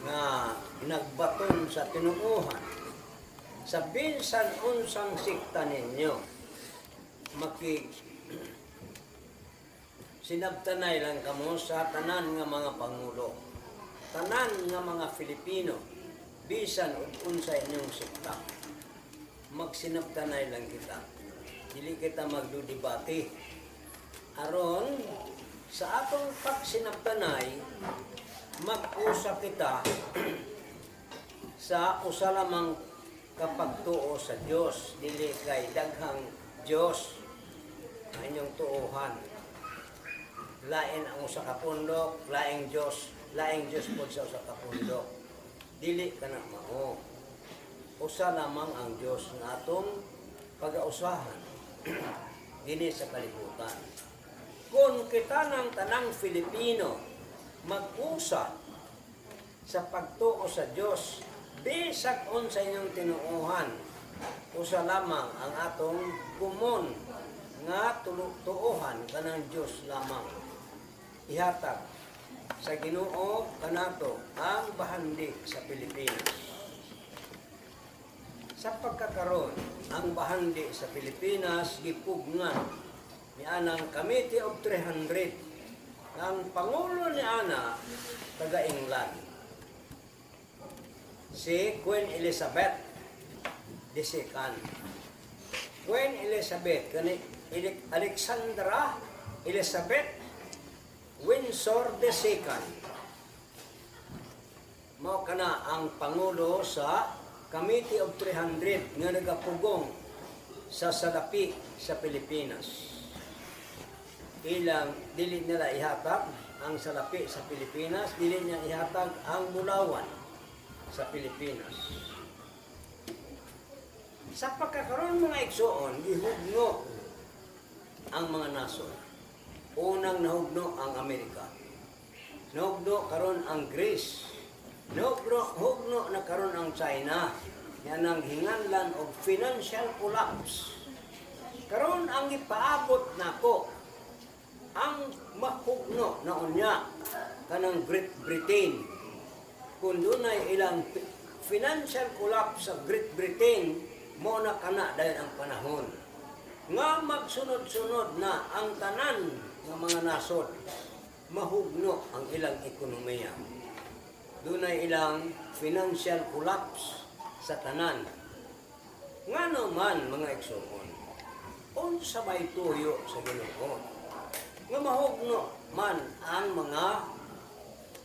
Nga nagbaton sa tinuohan sa bisan unsang sikta ninyo, maki sinabtanay lang kamo sa tanan nga mga pangulo, tanan nga mga Filipino, bisan ug unsa inyong sikta, magsinabtanay lang kita. Dili kita magdudebate aron sa atong pagsinabtanay, mag-usap kita sa usa lamang kapagtuo sa Dios, dili kay daghang Dios ang inyong tuohan. Lain ang usa ka pundok, laing Dios, laing Dios pod sa usa ka pundok. Dili kana mao. Usa lamang ang Dios nga atong pagausahan dinhi sa kalibutan. Kung kita ng tanang Filipino mag-usa sa pagtuo sa Dios, bisag unsa inyong tinuohan, usa lamang ang atong common nga tuohan, kanang Dios lamang. Ihatag sa Ginoo kanato ang bahandi sa Pilipinas. Sa pagkakaron, ang bahandi sa Pilipinas gipugngan ni anang Committee of 300. Ang pangulo ni ana taga England. Si Queen Elizabeth II. Queen Elizabeth kani Alexandra Elizabeth Windsor II. Mao kana ang pangulo sa Committee of 300 nga nagapugong sa salapi sa Pilipinas. Ilang dili nila ihatag ang salapi sa Pilipinas, dili niya ihatag ang bulawan sa Pilipinas. Sa pagkakaroon, mga igsoon, gihugno ang mga nasod. Unang nahugno ang Amerika. Nahugno karon ang Greece. Nahugno hugno na karon ang China. Yan ang hinganlan og financial collapse. Karon ang ipaabot nako, ang mahugno na unya kanang Great Britain. Kung dunay ilang financial collapse sa Great Britain, mo na kana dayon ang panahon nga magsunod-sunod na ang tanan nga mga nasod, mahugno ang ilang ekonomiya. Dunay ilang financial collapse sa tanan. Ngano man, mga igsoon, unsa bay tuyo sa Ginoo nga mahugno man ang mga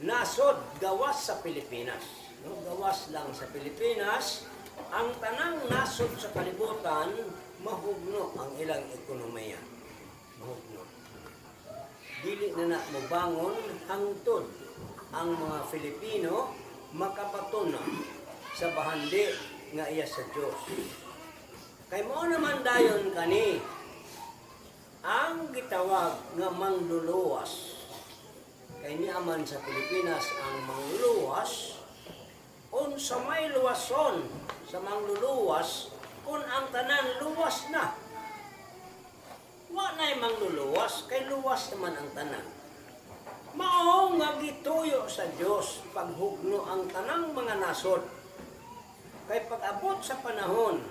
nasod gawas sa Pilipinas? No, gawas lang sa Pilipinas, ang tanang nasod sa kalibutan mahugno ang ilang ekonomiya. Mahugno. Dili na na mobangon hangtod ang mga Filipino makabaton na sa bahandi nga iya sa Dios. Kay mao naman dayon kani ang gitawag nga mangluluwas. Kay niaman sa Pilipinas ang mangluluwas, unsa may luwason sa mangluluwas kung ang tanan luwas na? Wa na'y mangluluwas kay luwas naman ang tanan. Mao nga gituyo sa Dios paghugno ang tanang mga nasod. Kay pag-abot sa panahon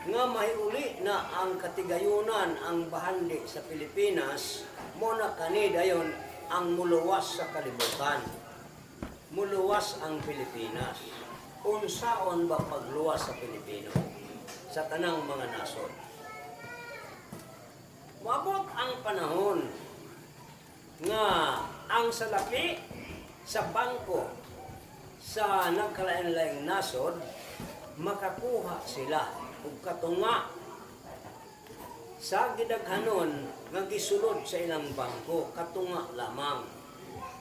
nga mahiuli na ang katigayunan, ang bahandi sa Pilipinas, mo na kani dayon ang muluwas sa kalibutan. Muluwas ang Pilipinas. Unsaon ba pagluwas sa Pilipino sa tanang mga nasod? Moabot ang panahon nga ang salapi sa bangko sa nagkalain-laing nasod, makakuha sila og katunga sa gidaghanon nga gisulod sa ilang bangko, katunga lamang.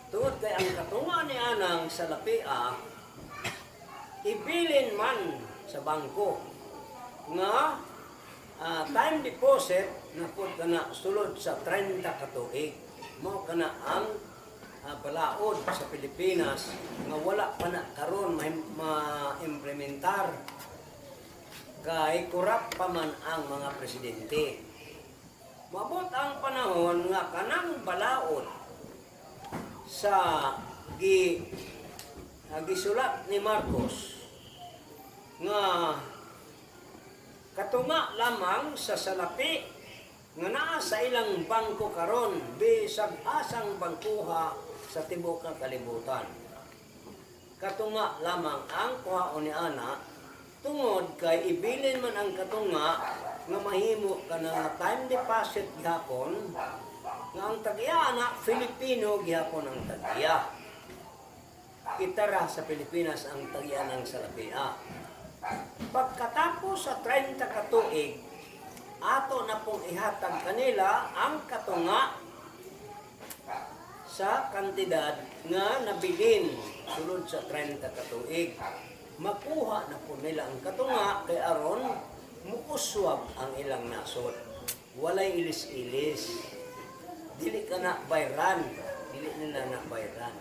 Tungod kay ang katunga ni anang salapia ibilin man sa bangko nga time deposit na pud kana sulod sa 30 ka tuig. Mao kana ang balaod sa Pilipinas nga wala pa na karon ma-implementar kay korap pa man ang mga presidente. Mabot ang panahon nga kanang balaod sa gi Gisulat ni Marcos nga katunga lamang sa salapi nga naa sa ilang bangko karon bisag asang bangkuha sa tibuok nga kalibutan. Katunga lamang ang kuhaon ni ana tungod kay ibilin man ang katunga nga mahimo ka na time deposit gihapon nga ang tag-iya ana Filipino gihapon ang tag-iya. Kita ra sa Pilipinas ang tag-iya ng salapia. Pagkatapos sa 30 ka tuig, ato na pong ihatag kanila ang katunga sa kantidad nga nabilin sulod sa 30 ka tuig. Makuha na po nila ang katunga kay aron muuswag ang ilang nasod. Walay ilis-ilis. Dili ka na bayran. Dili nila na bayran.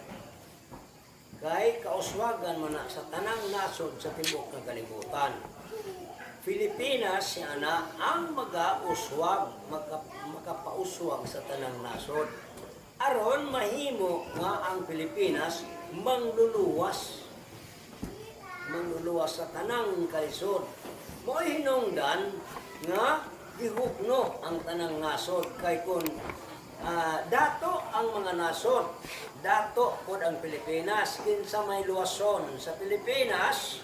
Kay kauswagan mo na sa tanang nasod sa tibuok nga kalibutan. Pilipinas si ana ang magauswag, makapauswag sa tanang nasod. Aron mahimo nga ang Pilipinas mangluluwas. Mangluluwas sa tanang kalisod. Mo'y hinungdan nga gihugno ang tanang nasod kay kung dato ang mga nasod, dato pod ang Pilipinas, kinsa may luwason sa Pilipinas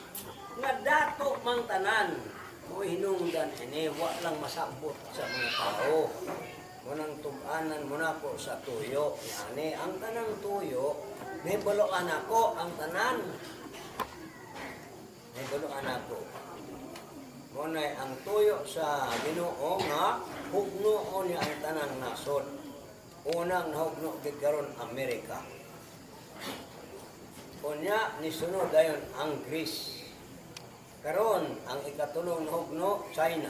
nga dato mang tanan. Mo'y hinungdan ini wa lang masabot sa mga tao. Munang tug-anan mo na po sa tuyo. Yani, ang tanang tuyo, nahibaloan ako ang tanan. Nahibaloan ako. Muna'y ang tuyo sa Ginoo nga hugnoon niya ang tanang nasod. Unang nahugno gid karon Amerika. Unya nisunod dayon ang Greece. Karon ang ikatulong nahugno, China.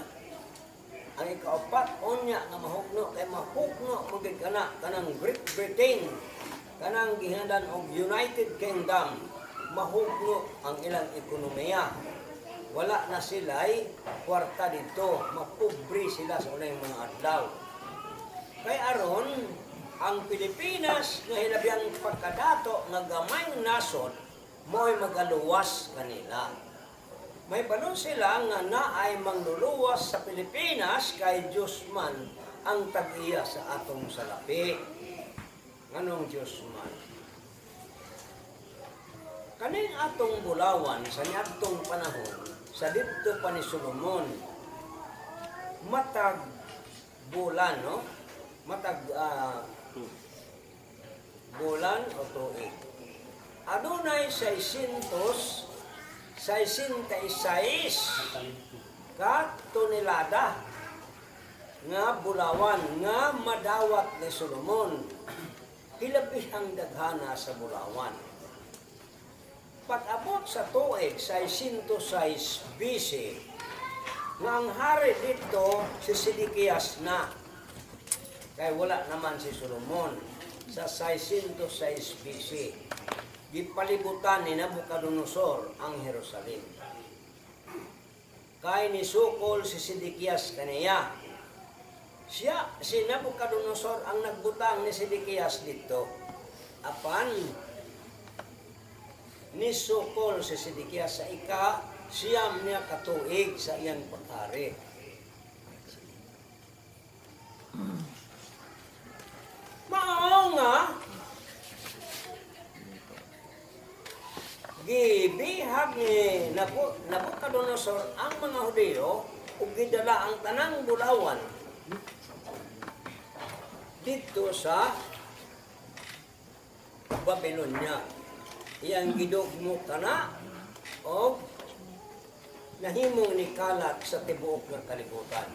Ang ikaapat unya nga mahugno kay mahugno man gid kana kanang Great Britain, kanang gihinungdan og United Kingdom, mahugno ang ilang ekonomiya. Wala na sila'y kwarta dito, mapobre sila sa unang mga adlaw. Kay aron ang Pilipinas nga hilabiang pagkadato nga gamayng nasod mo'y magaluwas kanila. May balon sila nga naay mangluluwas sa Pilipinas kay Diyos man ang tag-iya sa atong salapi. Nganong Diyos man? Kaning atong bulawan sa niadtong panahon, sa didto pa ni Solomon, matag bulan, no? Matag bulan o tuig. Adunay 666 ka tonelada nga bulawan nga madawat ni Solomon. Hilabihang daghana sa bulawan. Pag-abot sa tuig 606 BC, nga ang hari dito si Sidikias na. Kay wala naman si Solomon sa 606 BC. Gipalibutan ni Nabucodonosor ang Jerusalem. Kay nisukol si Sidikias kaniya. Siya, si Nabucodonosor ang nagbutang ni Sidikias dito. Apan, nisukol si Sidikias sa ika-9 niya katuig sa iyang paghari. Mao nga gibihag ni Nabucodonosor ang mga Hudiyo ug gidala ang tanang bulawan dito sa Babylonia. Iyang gidugmo kana og nahimong ni kalat sa tibuok nga kalibutan.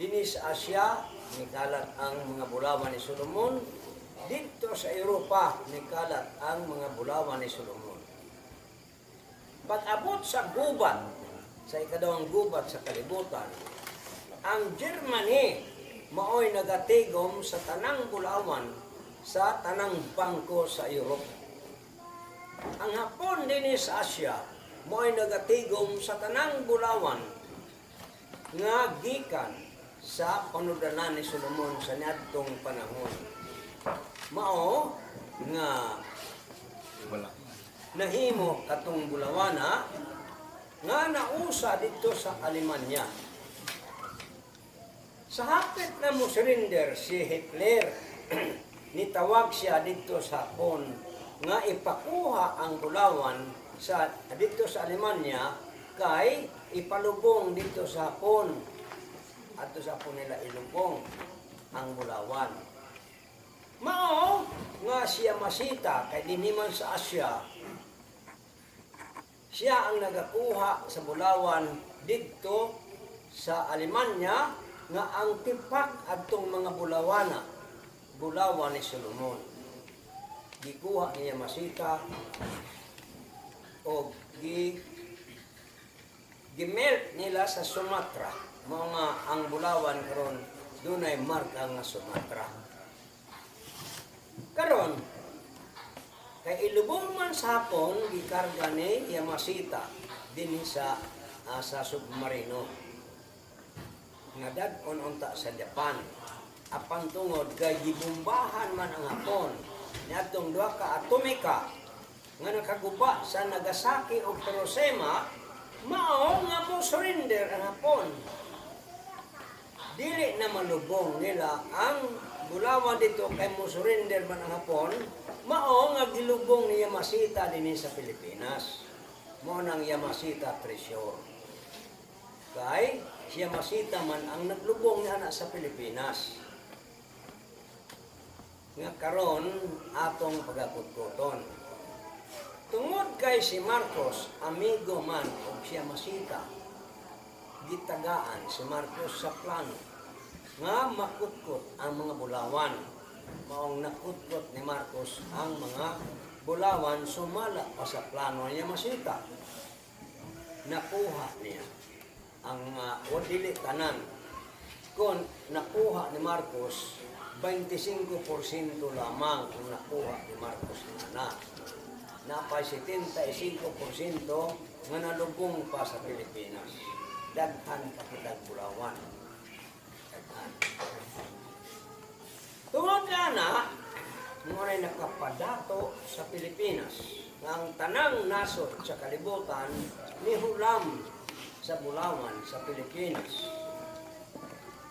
Dinhi sa Asia, nikalat ang mga bulawan ni Solomon. Dito sa Europa, nikalat ang mga bulawan ni Solomon. Pag-abot sa gubat, sa ikaduhang gubat sa kalibutan, ang Germany maoy nagatigom sa tanang bulawan sa tanang bangko sa Europe. Ang Hapon dinhi sa Asia maoy nagatigom sa tanang bulawan nga gikan sa panudalan ni Solomon sa niadtong panahon. Mao nga Wala. Nahimo katong bulawana nga nausa dito sa Alemanya. Sa hapit na mo surrender si Hitler, nitawag siya dito sa Hapon nga ipakuha ang bulawan sa dito sa Alemanya kay ipalubong dito sa Hapon. Adto sa Hapon nila ilubong ang bulawan. Mao nga si Yamashita, kay dinhi man sa Asia siya ang nagakuha sa bulawan didto sa Alemanya, nga ang tipak adtong mga bulawana, bulawan ni Solomon. Gikuha ni Yamashita o gimelt nila sa Sumatra. Mga ang bulawan karon dunay marka nga Sumatra. Karon kay ilubong man sa Hapon, gikarga ni Yamashita dinhi sa submarino nga dad-on unta sa Japan. Apan tungod kay gibombahan man ang Hapon niadtong duha ka atomika nga nakaguba sa Nagasaki ug Hiroshima, mao nga mo surrender ang Hapon. Dili na malubong nila ang bulawan dito kay mo surrender man ang Hapon. Mao nga gilubong ni Yamashita dinhi sa Pilipinas. Mao nang Yamashita Treasure, kay si Yamashita man ang naglubong niya na sa Pilipinas nga karon atong pagakutkuton. Tungod kay si Marcos amigo man og si Yamashita, gitagaan si Marcos sa plano nga makutkot ang mga bulawan. Maong nakutkot ni Marcos ang mga bulawan sumala pa sa plano ni Yamashita. Nakuha niya ang o dili tanan. Kung nakuha ni Marcos, 25% lamang ang nakuha ni Marcos na. Napay 75% nga nalubong pa sa Pilipinas. Daghan pa kitag bulawan. Daghan. Tungod na, mao nakapadato sa Pilipinas nga ang tanang nasod sa kalibutan nihulam sa bulawan sa Pilipinas.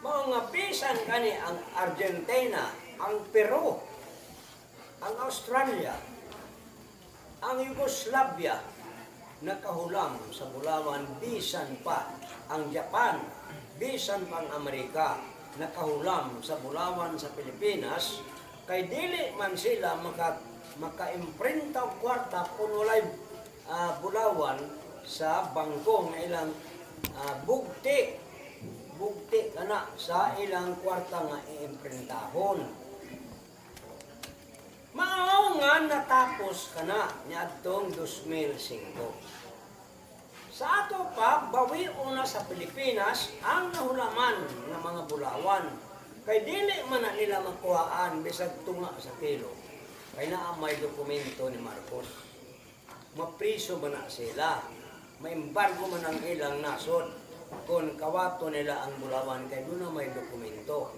Mao nga bisan kani ang Argentina, ang Peru, ang Australia, ang Yugoslavia nakahulam sa bulawan, bisan pa ang Japan, bisan pa ang Amerika nakahulam sa bulawan sa Pilipinas, kay dili man sila maka-imprinta og kwarta kung walay bulawan sa bangko nga ilang bugti bugti kana sa ilang kwarta nga iimprintahon. Mao nga natapos kana niadtong 2005. Sa ato pa, bawi una sa Pilipinas ang nahulaman ng mga bulawan. Kay dili man na nila makuhaan bisag tunga sa kilo. Kay naa may dokumento ni Marcos. Mapriso man na sila. Maembargo man ang ilang nasod kung kawato nila ang bulawan kay doon na may dokumento.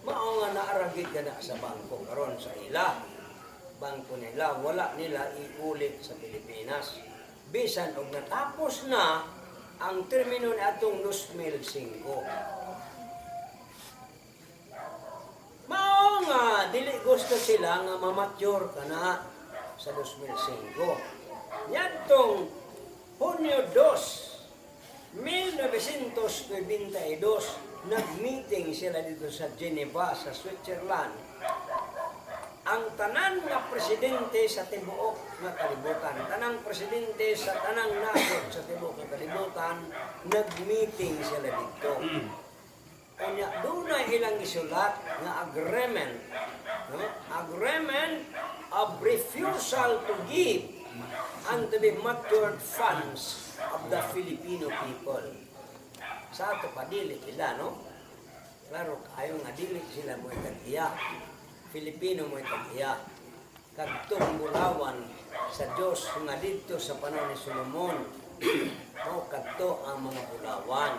Mao nga naa ra gyud kana sa bangko karon sa ila. Bangko nila, wala nila iulit sa Pilipinas. Bisan og natapos na ang termino ni atong 2005. Mao nga dili gusto sila nga mamature kana sa 2005. Niadtong Hunyo 2, 1992, nag-meeting sila dito sa Geneva, sa Switzerland. Ang tanan nga presidente sa tibuok nga kalibutan, tanang presidente sa tanang nasod sa tibuok nga kalibutan, nag-meeting sila dito. Kanya doon ilang isulat nga agreement, no? Agreement of refusal to give and to be matured funds of the Filipino people. Sa ato pa dili sila, no? Klaro kayo nga dili sila mo tag-iya. Filipino mo tag-iya. Kadtong bulawan sa Dios nga didto sa panahon ni Solomon, mao kadto ang mga bulawan.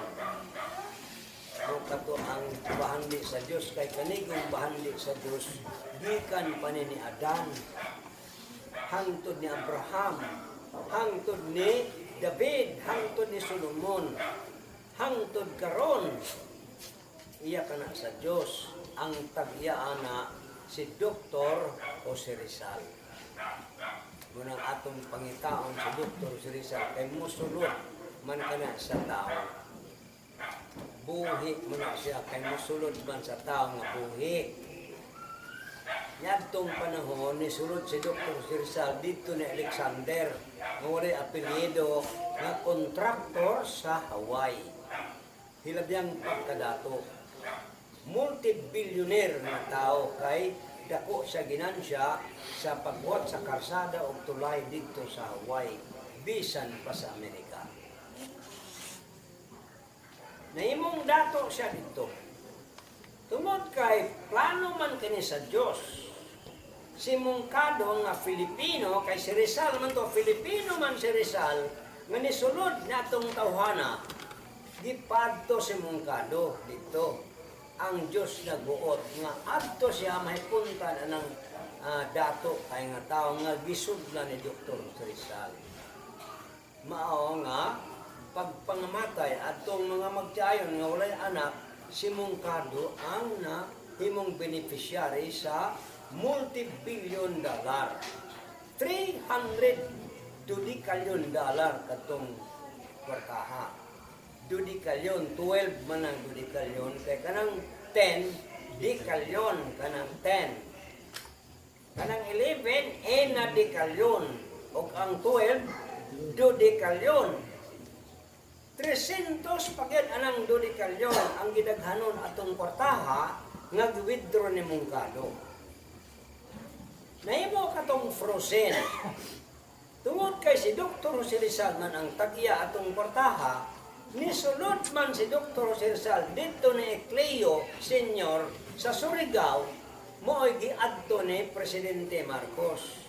Mao kadto ang bahandi sa Dios, kay kanigong bahandi sa Dios gikan pa ni Adan. Hangtod ni Abraham, hangtod ni David, hangtod ni Solomon, hangtod karon iya kana sa Dios. Ang tag-iya ana si Dr. Jose Rizal. Munang atong pangitaon si Dr. Jose Rizal kay musulod man kana sa tao. Buhi mo na siya kay musulod man sa tao nga buhi. Niadtong panahon ni sulod si Dr. Jose Rizal dito ni Alexander nga walay apelyido nga kontraktor sa Hawaii. Hilabyang pagkadato. Multi-billionaire nga tao kay dako sa ginansya sa pagbuhat sa karsada o tulay dito sa Hawaii, bisan pa sa Amerika. Nahimong dato siya dito. Tungod kay plano man kini sa Dios. Si Moncado nga Filipino, kay si Rizal man to, Filipino man si Rizal, nga nisulod na atong tawhana, gipadto si Moncado dito. Ang Diyos nagbuot nga adto siya mahipuntan anang dato kay nga tao nga gisudlan ni Dr. Rizal. Mao nga pagpangamatay atong mga magtiayon nga walay anak, si Moncado ang na himong beneficiary sa multi-billion dollar. 300 dodecallion dollar katong kwartaha. Dodecallion, 12 man ang dodecallion, kay kanang 10, decallion, kanang 10. Kanang 11, enadecallion. O ang 12, dodecallion. 300 pagyan anang dodecallion ang gidaghanon atong kwartaha nga withdraw ni Moncado. Nahimo katong frozen. Tungod kay si Dr. Jose Rizal man ang tagya atong kwartaha, nisulod man si Dr. Jose Rizal dito ni Ecleo Senior sa Surigao, mo'y giadto ni Presidente Marcos.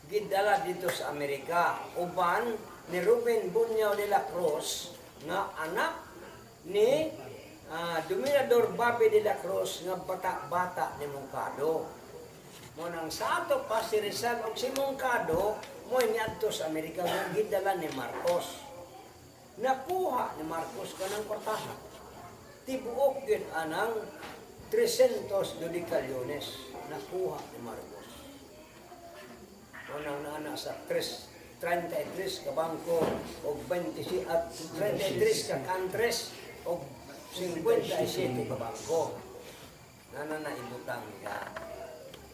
Gidala dito sa Amerika uban ni Ruben Bunyao de la Cruz nga anak ni Dominador Bobby de la Cruz nga bata-bata ni Moncado. Mo nang sa ato pa si Rizal og si Moncado mo niadto sa Amerika nga gidala ni Marcos. Nakuha ni Marcos kanang kwartaha. Tibuok gyud anang 300 dodecaliones nakuha ni Marcos. Mo nang naana sa 3 33 ka bangko og 20 at 33 ka countries og 57 ka bangko. Nana na ibutang niya.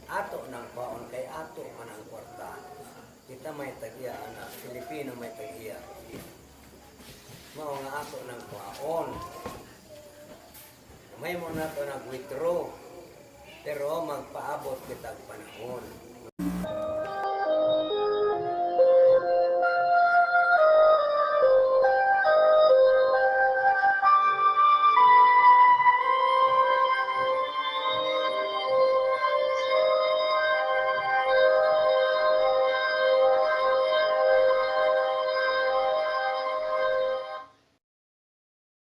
Ato ng paon kay ato man ang kwarta. Kita may tagiya ana, Filipino may tagiya. Mao nga ato ng kwaon. May mo na to nag-withdraw. Pero magpaabot kitag panahon.